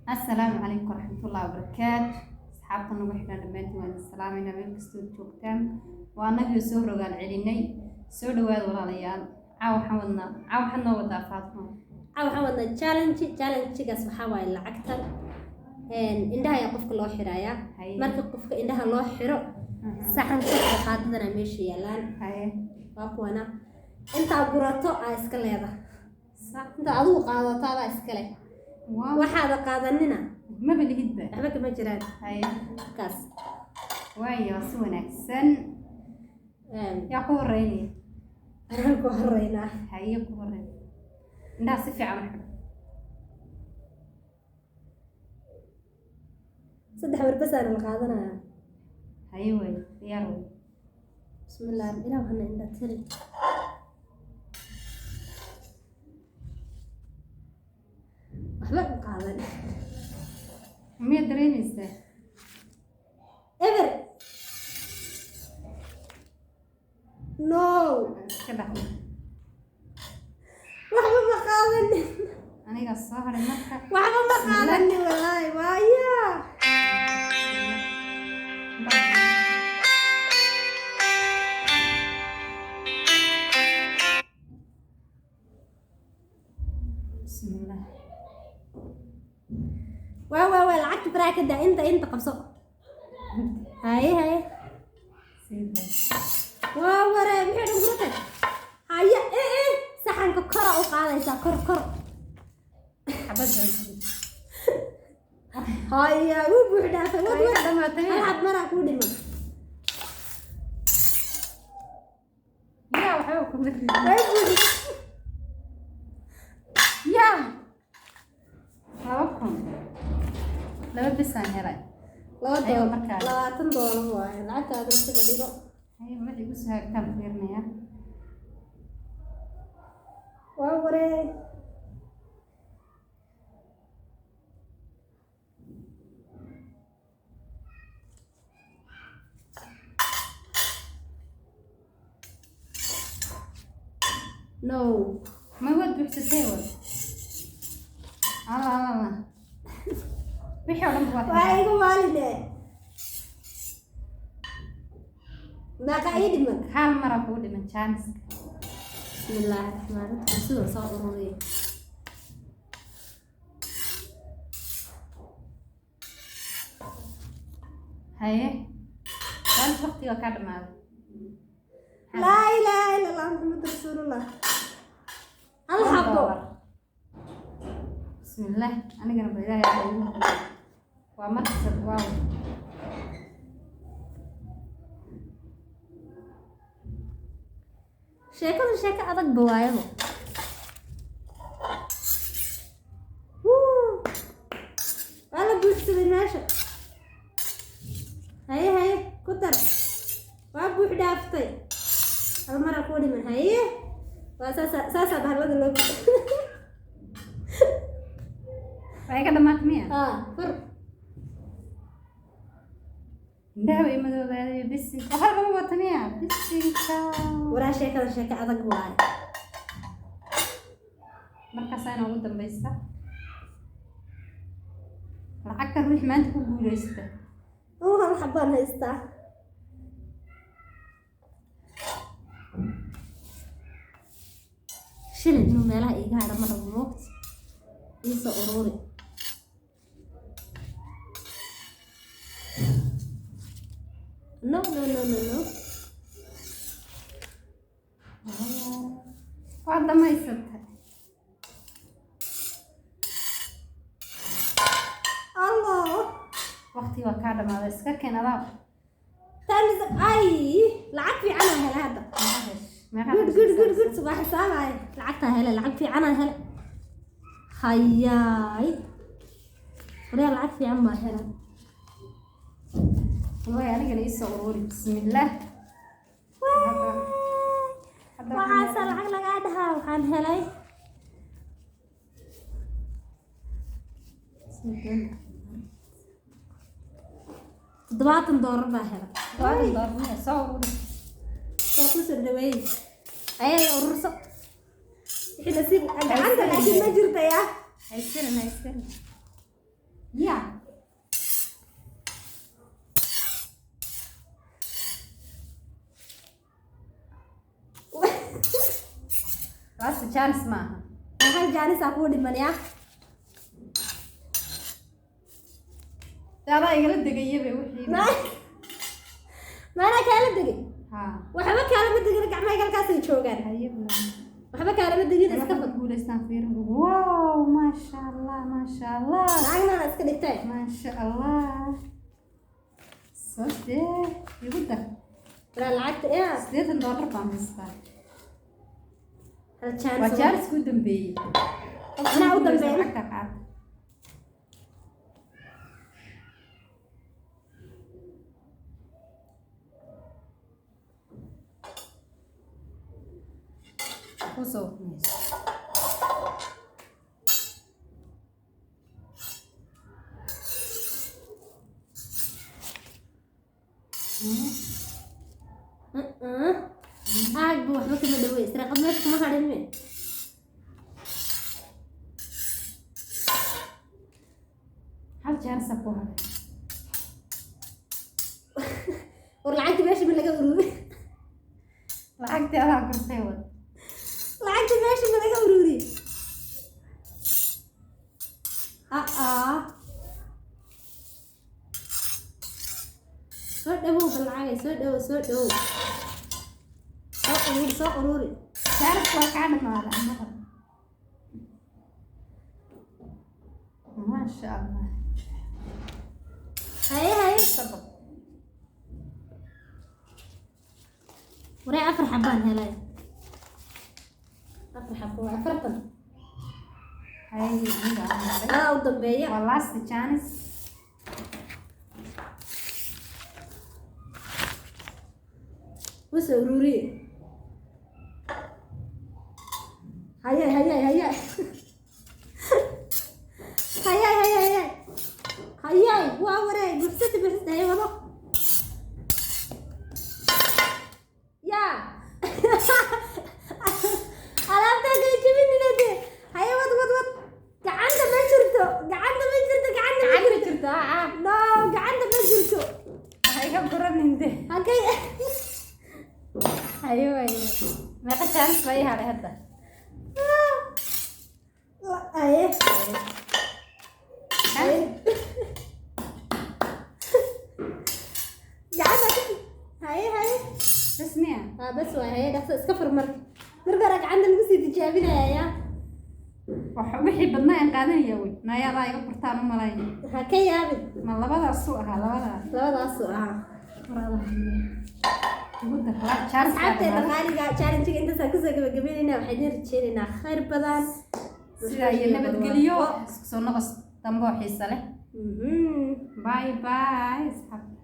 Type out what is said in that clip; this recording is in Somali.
Assalaamu calaykum waraxmatullaahi wabarakaatu. Asxaabta nagu xidhan dhammaantiin waan idin salaamayna meel kastoo joogtaan. Waa annagii soo rogaal celinay. Soo dhawaada walaalayaal. Caawa waxaan wadnaa, caawa waxaad noo wadaa, Faatimo? Caawa waxaan wadnaa challenge. Challenge-gaas waxaa waaye lacagtan indhaha ayaa qofka loo xirayaa. Marka qofka indhaha loo xiro, saxanka iyo qaadadana meesha yaalaan. Waa kuwana. Intaa gurato aa iska leedahay, inta adigu qaadato adaa iska leh. Waxaada qaadanina maba lihidba. Waxba kama jiraan. Kaas. Waayo, waa si wanaagsan. Yaa ku horeynaya? Anaan ku horeynaa. Haye, ku horeyn. Indhaha si fiican u xidho. Saddex warbasaana la qaadanaya. Haye, waayo, diyaar way. Bismillah, ilaah hana indha tiri. Waxba u qaadan. Miyaad dareemaysaa? Eber, no. Iska dhaqmo. Waxba ma qaadanin. Anigaa soo haray marka. Waxba ma qaadanin wallaahi, waaya. Bismillah. Waa lacagta faraha ka daa. Inta qabso. Haye haye. Sida. Waa waree, maxay dhan guratay? Haya, eh saxanka kora u qaadaysaa, kor kor. Xabad. Haya, wuu buux dhaafay. Wad Way wad. Dhamaatay. Hal xab maraa kuu dhiman. Yaa, waxba kuma ridin. Way buux. Yaa, 2000 laba bisaan helay. Laba Aywa, doolar. Markaa. $20 waaye lacagtaada, isaga dhigo. Haye, waxay igu soo hagtaan fiirinayaa. Waa waree. No. Ma waad buuxsatay? Wad alla alla alla, wixii oo dhan waad. Waa igu maaline. Meeqa ii dhiman? Hal mara kugu dhiman chance. Bismillaahi raxmaani raxiim, sidoo soo ururiya. Haye, chance, waqtiga kaa dhamaaday. Laa ilaaha illa Allah, Maxamed rasuulullah. Hal xabo. Bismillah, anigana ba ilaahay baa igu hubiya. Waa markasad, waaw. Sheekadu sheeko adag ba waayaba. Wuu! Waa la buuxsaday meesha. Haye haye, ku dar. Waa buux dhaaftay. Hal mara kuu dhiman. Haye, waa saasa, saasaa bahalada loo Waxay ka dhamaatay miya? Haa, fur. Indhaha way madoobaaday. Bisinka, waxaa lama wata miya? Bisinka. Waraa, sheekada sheeko adag waaye. Markaasaa inoogu dambaysa lacagta ruux maanta ku guuleysta. Uu hal xabaan haystaa. Shilin inuu meelaha iiga hadha ma rabo, moogta iisoo ururi. No, no, no, no, no. Waad dhamaysatay. Allah. Waqti waa kaa dhamaaday, iska keen adaa. Times ay lacag fiican aan helay hadda. Meeqa hesh? Meeqa? Good, good, good, good. Waa xisaabaya lacagtaa helay, lacag fiican aan helay. Hayaay, waryaa, lacag fiican baa helay. Wallahi anigana iisoo ururi. Bismillaah. Hadda Waxaase lacag lagaa dhahaa. Waxaan helay $70 baa helay. $70 miya? Soo ururi. Waa ku soo dhaweeyey. Ayay, ururso wixii nasiib gacanta, laakiin ma jirta yaa. Haysirin, haysirin. Ya. Last chance maaha. Hal jaanisaa kuu dhimanaya. Adaa igala degayabe wixii. Maanaa kaala degay? Haa. Waxba kaalama degin, gacmaha halkaasay joogaan. Haye. Waxba kaalama degin, iska Iska fad. Guulaystaan, fiirin. Wow, maasha Allah, maasha Allah. Lacagnaana iska dhigtay. Maasha Allah, sodee igu dar. Walaa lacagta yaa. $80 baan haystaa. Hal Waa jaanis. jaanis ku dambeeyey. Anaa u dambeeya. Lacagta qaata. Kusoo mayso. Aag bu waxba kama dhawey, israaqad meesha kuma hadhin me. Hal jaanisa ku haray. War lacagta meesha ma laga ururi? Lacagtii adaa gurtay, wad. Lacagta meesha ma laga ururi? Aa, soo dhawow bal, lacagay soo dhawow, soo dhawow, soo ururi, soo ururi. Jaanis waa kaa dhamaada annaga. Maasha Allah. Haye, haye. Sabab. Waree, afar xabaan helay, afar xabo waa 40. Haye, aniga aan haray. Adaa u dambeeya. Waa last chance. Usoo ururiye. Haye, haye, haye, haye, haye, haye, haye. Waa wareey, buxsata, buxsata. Haye, wado yaa alaabtaa kay jebinina de. Haye, wad, wad, wad. Gacanta ma jirto, gacanta ma jirto, gacanta ma Gacanta jirto. Jirto, ah. No, gacanta ma jirto. Ha iga guranin de. Halkay? Haye, waaye, meeqa chance baa ii hadhay hadda? Haye. Chance. Gacanta haye, haye. Bas miya? Haa, bas waay. Haye, dhaqso iska fur. Marka marka hore gacanta lagu sii tijaabinaya yaa. Wixii badnaa aan qaadanaya wey, naayadaa iga gurtaan u malayn. Ha ka yaabin. Ma labadaasuu ahaa, labadaas? Labadaasuu ahaa. Igu dar chance baa Asxaabteena dhamaaday. qaaliga, challenge-ga intaasaan kusoo gabagabeynayna. Waxaan idin rajeynaynaa khayr badan. Sidaa iyo nabadgelyo, isku soo noqos dambe oo xiisa leh. Bye bye, asxaabta.